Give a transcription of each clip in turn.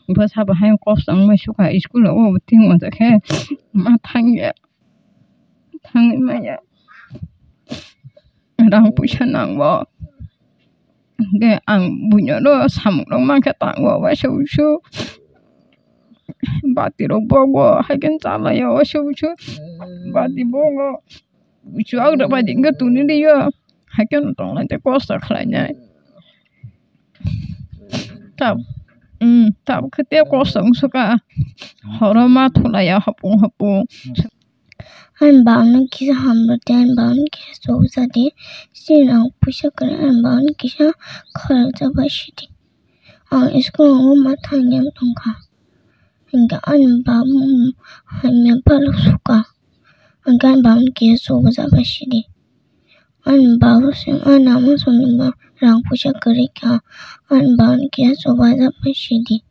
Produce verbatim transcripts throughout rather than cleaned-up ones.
Bwsa bo hai kosong wngmani sukha, school o bo thwngmani khe ma thangya, thangwi maya. Rang puisa nango. Hwnkhe ang buino samung rok mankhe tango waisa wuisu. Bati rok bogo, haikhe chalaio waisa wuisu. Bati bogo. Chuak rok bai hwnkhe tuni rio. Haikhe no tongnai tei kosto khlainai. Tab, um, tabukhe tei kosto wngsuka. Horo ma thulaiya hopung hopung. Ani bagno kisa hamrwdi, ani bagno kisa chobajadi. Chini ang puisa kwrwi, ani bagno kisa khorokjabai sidi. Ang school o ma thangya wng tongkha. Hwnkhe ani baba hamya balo suka. Hwnkhe ani bagno kisa chobajaba sidi. Ani baba se ani ama songni ba rang puisa kwrwi kha. Ani bagno kisa chobajaba sidi.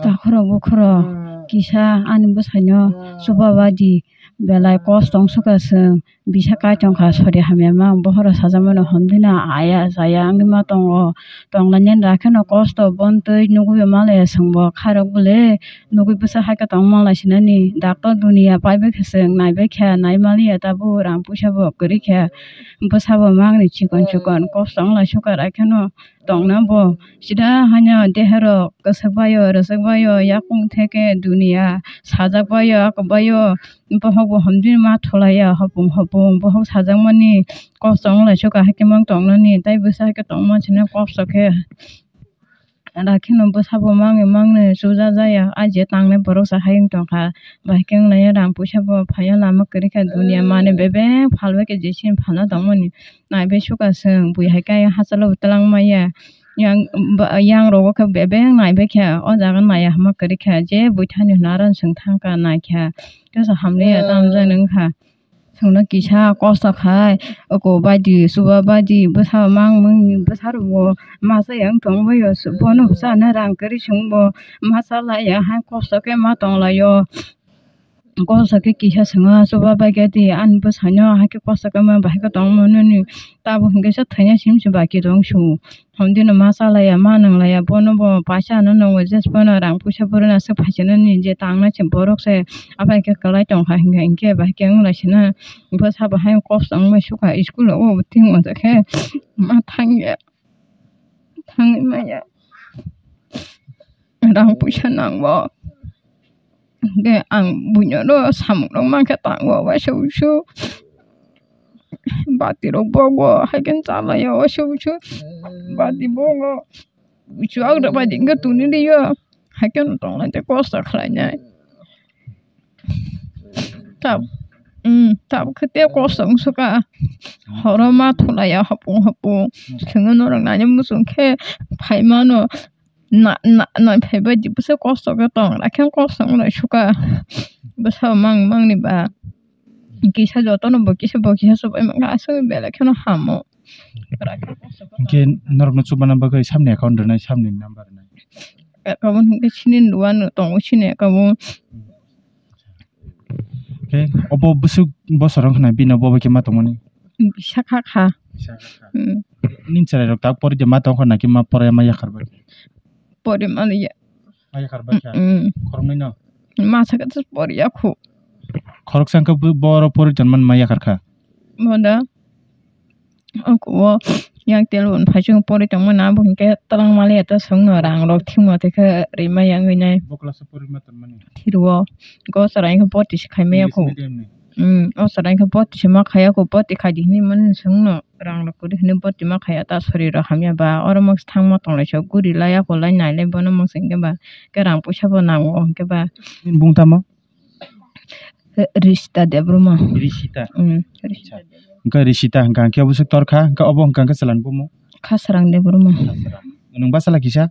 Takhorok bukhorok kisa ani bwsaino chubabadi belai kosto wngsuka chwng. Bisa kaitor kha sori hamya ma bohoro sajakmano hwnwi no aya chaya wngwi ma tongo. Tonglainani rakheno kosto bontwi nugwi maliya chwngbo khairok bole nugwi bwsa haikhe tongma lai sinani doctor duniya paibai khe chwng naibai khe naimaliya tabuk rang puisa bo kwrwi khe bwsabo mangni chikon chikon kosto wnglai suka rakheno tongna bo sida haino deherok kwchwk baio rwchwk baio yakung theke duniya sajak baio ako baio. Bohok bo hamjini ma thulaiya hopung hopung bohok sajakmani kosto wnglaisukha haikhe mang tongnani tei bwsa haikhe tongma sina kosto khe. Rakheno bwsabo mangwi mangni chujajaya a je tangnai borok sa hai wng tongkha. Bahai khe wnglaiya rang puisa bo phaiya lama kwrwikha duniya manwi bebak phalbai khe jesini phalna tongmani naibai sukha chwng bui haikhe ayang hachalo bo twlang maya. Yang ba-, yang rogo khe bebeng naibai khe o jaga naiya hama kwrwi kha je bui thani hwnwi aro chwng thang kha nai kha. Teisa hamliya tamo jani wngkha. Chwngno kisa kosto khai oko baidi chuba baidi bwsa mang mung bwsa rokbo masa yang tong bai o bono bwsa no rang kwrwi chwng bo masa laiya hai kosto khe ma tong lai o. Kosto khe kisa swngo chuba bai khe di ani bwsaino haikhe kosto khe ma bahai khe tongma nini tabuk hinkhe se thaiya simi se baki tong su. Hondino ma chalaiya ma nwnglaiya bono bo paisa no nwngo jes bono rang puisa buruna se phaisano ni je tangna se borok se aphai khe kwlai tongkha hinkhe hinkhe bahai khe wnglai sina bwsa bo hai kosto wngmai sukha school o thwngmani khe ma thangya. Thangwi maya. Rang puisa nango. Hwnkhe ang buino samung rok mankhe tango waisa wuisu. Bati rok bogo haikhe chalaio waisa wuisu. Bati bogo. Chuak rok bai hwnkhe tuni rio. Haikhe no tongnai tei kosto khlainai. Tab, um, tabukhe tei kosto wngsuka. Horo ma thulaiya hopung hopung. Chwngno norok nani muchung khe phaimano. Na, na, na phaibai di bwsa kosto khe tong. Rakhe kosto wnglaisukha. Bwsa mang, mangni ba. Kisa jotono bo kisa bo kisa chubai mankha. Aswk belai kheno hamo. Hinkhe norokno chubana bagwi samni account rwnai, samni number rwnai. Account hinkhe sini duan tongo sini account. Hinkhe obo bwswk bosor wngkha na bini obo bai khe ma tongmani? Bisa kha kha. Bisa kha kha. Hmm. Nini chwrairok tak pori de ma tongkha na khe ma pora ma yakhar bai? Pori maliya. Ma yakhar bai kha? Hmm. Khoroknwi no? Masa khe pori yakho. Khoroksa wngkha bo, boro pori tonmani ma yakhar kha? Moda. Oko o yang telbon phai chwng pori tongmani abo hinkhe twlang maliya ta swngno rang rok thwngma twi khe rima yang wngnai. Bo class o pori ma tonmani? Thiro. Go chwrai khe boti se khai maya kho. English medium ni? Hmm, o chwrai khe boti se ma khaya kho, boti khai di hinwi mani swngno rang rok kwrwi hinwi boti ma khaya ta sori rok hamya ba oro moksa thangma tonglai so guri laya kho lai nai lai bono moksa hinkhe ba khe rang puisa bo nango hinkhe ba. Nini bung tamo? Rishita Debbarma. Rishita. Mm, Rishita. Acha. Hwnkhe Rishita hwnkha hwnkhe obo se torkha, hwnkhe obo hwnkha hwnkhe chwlani bumung? Khasrang Debbarma. Khasrang. Nwng bachala kisa?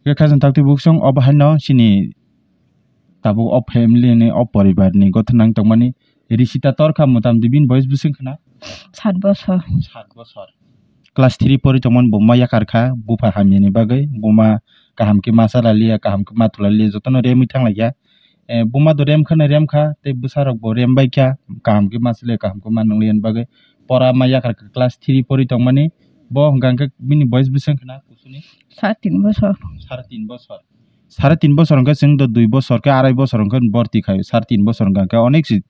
Hwnkhe khasrang takti buksong obo haino chini tabuk o family ni o poribar ni gotho nang tongmani Rishita torkha motamti bini boyes bwswk khna? Sat bosor. Sat bosor. Class three pori tongmani buma yakarkha, bupha hamyani bagwi, buma kaham khe ma chalaliya, kaham khe ma thulaliya, jotono remwi thanglaikha. Eh, buma do remkhano remkha, tei bwsarokbo rembaikha, kaham khe ma chaliya, kaham khe ma nungliya ni bagwi. Pora ma yakarkha class three pori tongmani, bo hwnkha hwnkhe bini boyes bwswk khna kusuni? Sat tin bosor. Sat tin bosor. Sare tin bosor hwnkhe chwng do dui bosor khe arai bosor hwnkhe borti khai, sare tin bosor hwnkha khe onek si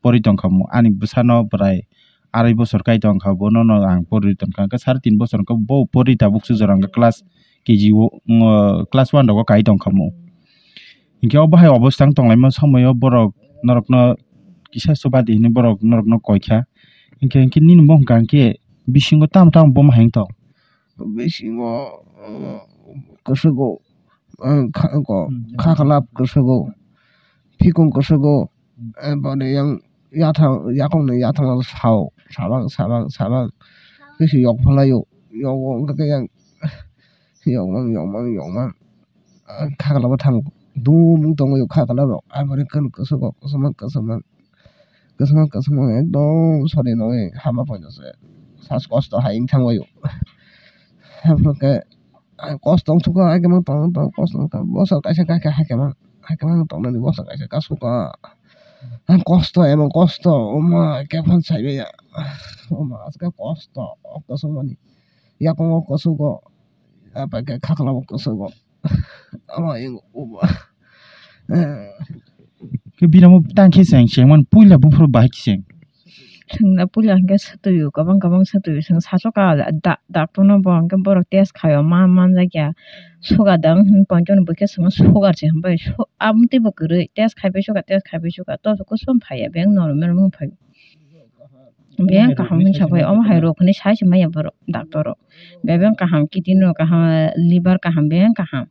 pori tongkha mo. Ani bwsano bwrai arai bosor kai tongkha, bono no ang pori tongkha, hwnkhe sare tin bosor hwnkhe bo pori tabuk se jora hwnkhe class K G o, class one rogo kai tongkha mo. Hinkhe o bahai obostang tonglaima somoio borok norokno kisa chuba di hinwi borok norokno koikha. Hinkhe, hinkhe nini bo hwnkha hinkhe bisingo tamo tamo bomo hai wngtong? Bisingo, uh, kwchwgo, uh, kha-, ko-, khaklap kwchwgo, phikung kwchwgo, eh, boni yang yathang, yakungni yathang sao, sabang, sabang, sabang, kisi yok phalaio, yogo wngkha khe yang yokmang, yokmang, yokmang, ah, khaklabo thang dum wng tongwi khaklabo, aboni kwchwgo, kwchwma, kwchwma. Kwchwma kwchwma ekdom sori nw hama poito se sas kosto hai wng thangwi o. Haphuru khe ang kosto wng thukha, hai khe mang tong tong kosto wng kha, bosor kaisa kha khe hai khe mang, hai khe mang tongnani bosor kaisa kasukha. Ang kosto emang kosto, oma khe phano saibai ya, oma aswk kosto o kwchwmani yakungo kwchwgo, apai khe khaklabo kwchwgo. Ama yang uba. Khe biramo tang khe cheng, cheng man puila buphuru bahai khe cheng. Chwngno puila hwnkhe swtwi o, kwbang kwbang swtwi o, chwng sachoka da-, doctor no bo hwnkhe borok test khaio, ma manjakya. Sugar dang hwn pointono bo khe chwngno sugar se hwnbai. Su-, aboni teibo kwrwi test khaibai sugar, test khaibai sugar, to kuchung phaiya, beng normal wng phai. Beng kaham hinwi sabai, omo hai rok hinwi sai se maya borok, doctor rok. Bebeng kaham, kidney rok kaham, liver kaham, beng kaham.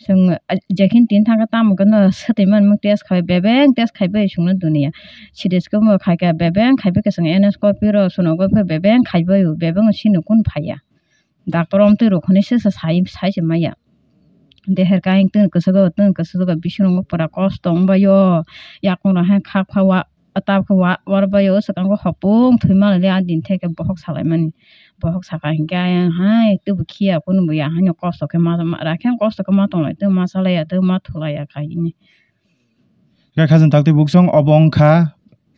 Chwng, ah, jekhin tin thangkha tamo khe no swtwi manmung test khai, bebeng test khai bai chwngno duniya. C T scan bo khai kha, bebeng khai bai khe chwng endoscopy rok, sonography bebeng khai bai o, bebeng sini kun phaiya. Doctor omtwi rok hinwi se sai, sai se maya. Deher ka ang twn kwchwgo, twn kwchwgo, bisingo pura kosto wng bai o. Yakung rok hai kha kha wa, tab khe wa, war bai o, swkang khe hopung thwi mani le, a din theke bohok salai mani. Bohok saka hinkhe ayang hai, teibo khiya, kunu bo ya, haino kosto khe ma, ma, rakhe ang kosto khe ma tonglai, tei ma salai ya, tei ma thulai ya khai hini. Khe khajang takti buksong obo wngkha,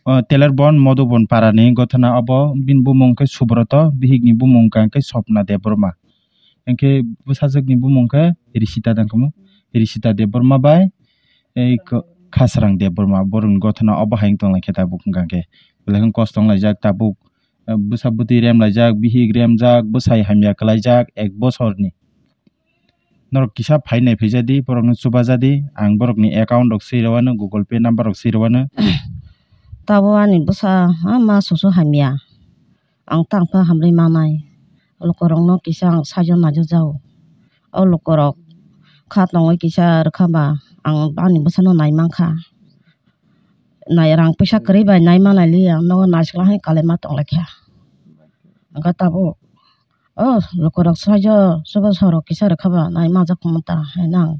uh, Teler bon Modubon parani gothana obo, bini bumung khe Subroto, bihikni bumung wngkha khe Sopna Debbarma. Hinkhe bwsajwkni bumung khe Rishita dangkamo, Rishita Debbarma bai, ei, Khasrang Debbarma, borokni gothana obo hai wng tonglaikha tabuk wngkha khe. Belai kheno kosto wnglaijak tabuk, uh, bwsa bwtwi remlaijak, bihik remjak, bwsai hamya kwlaijak ek bosorni. Norok kisa phai nai phaijadi, borokno chubajadi, ang borokni account rok swi rwano, Google Pay number rok swi rwano. Tabo ani bwsa, ha, ma susu hamya. Ang tangkha hamri manai. Lukurokno kisa ang saijo naijak jao. O lukurok kha tongwi kisa rwkha ba, ang ani bwsano nai mankha. Nai rang puisa kwrwi bai nai manai liya, nogo naisikla hai kalaima tonglaikha. Ang khe tabuk. O lukurok saijo, chubachu rok kisa rwkha ba, nai manjak kha ta, hai nang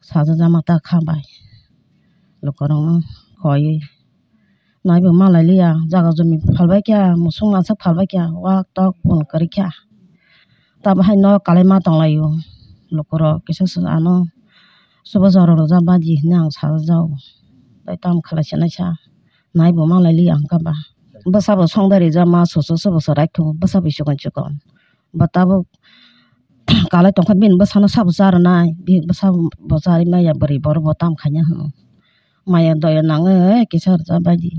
sajajak ma ta kha bai. Lukurokno koi naibo malai liya, jaga jumi phalbai kha, musuk masa phalbai kha, wak tok pun kwrwi kha. Tamo hai nok kalaima tonglaio, lukurok kisa se ano chubachu rok rwjak baji hinwi ang sajajak. Tai tamo khalai se naisa. Naibo malai liya ang kha ba. Bwsabo songdari ja ma susu subo se raikhu, bwsabo chikon chikon. Bo tabuk kalai tongkha bini bwsano sabo cha rwnai, bini bwsabo bo charwi maya bwrwi borok bo tam khaina hwno. Maya doya nangwi kisa rwjak baidi.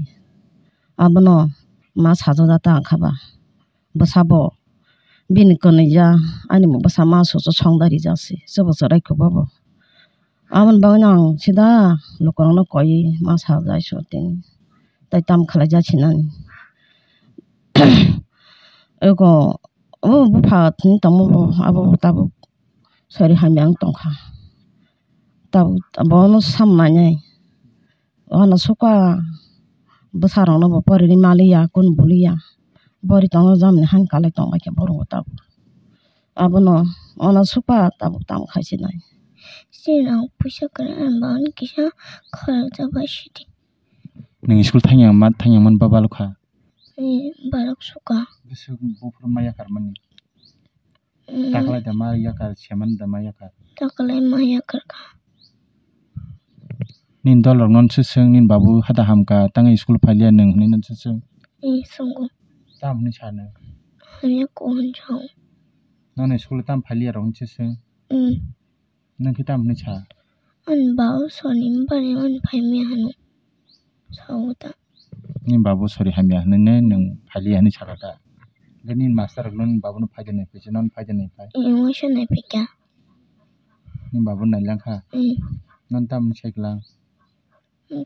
Abono ma sajajak ta ang kha ba. Bwsabo bini kwnwi ja, ani bwsa ma susu songdari ja se, subo se raikhu bobo. Aboni bagwino ang sida lukurokno koi ma sajai sotini. Tai tam khalai ja sinani. Eko, o bupha tini tongmo bo, abo tabuk sori hamya wng tongkha. Tabuk bono sam nainai. Wano sukha bwsarokno bo porini maliya, kunu buliya. Bori tongo jamani han kalai tongbaikha borok bo tabuk. Abono wano sukha tabuk tamo khai sinai. Chini rang puisa kwrwi ani bagwino kisa khoroksa bai sidi. Nwng school thangya ma, thangya man ba balokha? Ee, balok sukha. Bwswk buphuru ma yakarmani? Mm. Taklai da ma yakar, seman da ma yakar? Taklai ma yakar kha. Nini dol rok no swswng, nini babu hada hamkha, tangwi school phailiya nwng hinwi no swswng? Ee, swswngo. Tam hinwi sa nwng? Hamya kok hinwi sao. Nono school tam phailiya rok no swswng? Mm. Nwng khe tamo hinwi sa? Ani babu sori bari ani phai maya hwnwi sao ta. Nini babu sori hamya hwnwi ne nwng phai liya hwnwi saka ta? Hwnkhe nini master rok nini babu no phai de nai phai se, nono phai de nai phai? Ee, waisa nai phai kha. Nini babu nai lang kha? Hmm. Nono tamo hinwi sai klang?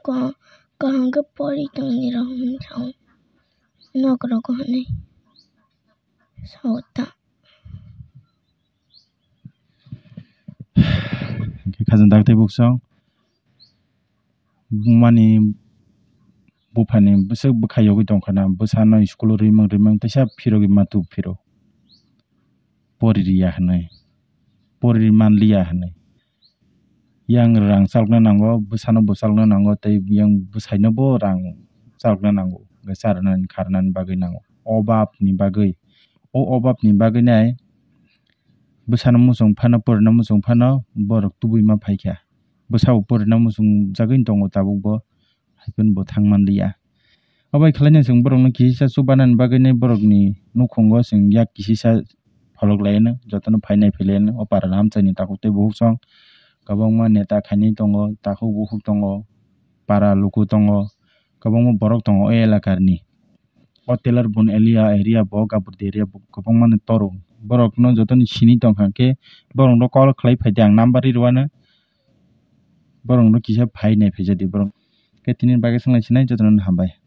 Ko-, kaham khe pori tongni rok hwnwi sao. Nok rogo hwnwi sao ta. Hwnkhe khajang dak tei buksong bumani buphani bwswk bwkha yogwi tongkha na, bwsano school o rimang rimang teisa phirogwi ma tu phiro, pori riya hwnwi, pori manliya hwnwi. Yang rang chalokna nango, bwsano bo chalokna nango, tei yang bwsaino bo rang chalokna nango, hwnkhe charwnani kharnani bagwi nango. Obabni bagwi, o obabni bagwi nai bwsano muchung phano, porina muchung phano borok tubui ma phaikha. Bwsabo porina muchung jagwini tongo tabukbo, haiphano bo thang manliya. Obo hai khlaina chwng borokno kisa chubanani bagwino borokni nukhungo chwng yak kisisa pholok laiano, jotono phainai phailaino. O parani amchaini takhuk tei bukhuk song kwbangma neta khainai tongo, takhuk bukhuk tongo, para luku tongo, kwbangma borok tongo o elakani. O Telarbund area, area bo, Gaburdui area bo kwbangmani toro. Borokno jotoni sini tongkha khe borokno call khlai phaidi, ang number ri rwano. Borokno kisa phainai phaijadi borok. Khe tini bagwi swnglai sinai jotono hambai.